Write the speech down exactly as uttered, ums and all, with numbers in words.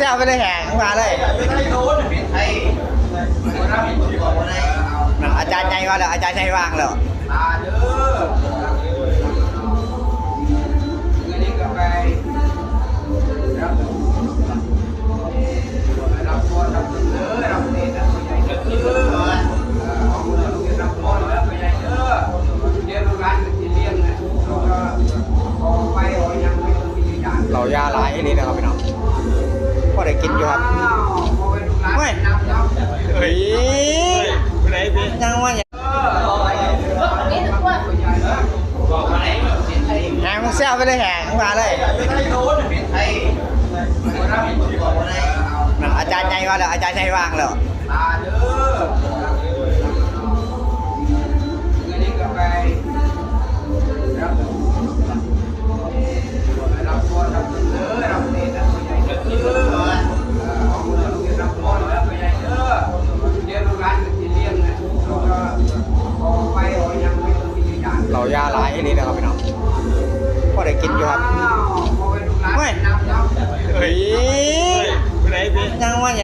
เจ้าไปเลยแห่มาเลย อาจารย์ใหญ่มาแล้ว อาจารย์ใหญ่วางแล้ว เรายาหลายอีหลีนะครับพี่น้อง พอได้กินอยู่ครับ เฮ้ย เฮ้ย ยังว่า แหงแซวไปเลย แหงมาเลย อาจารย์ใหญ่มาแล้ว อาจารย์ใหญ่วางแล้ว เรายาหลายอีหลีนะครับพี่น้อง พอได้กินอยู่ครับ เฮ้ย เฮ้ย ยังว่า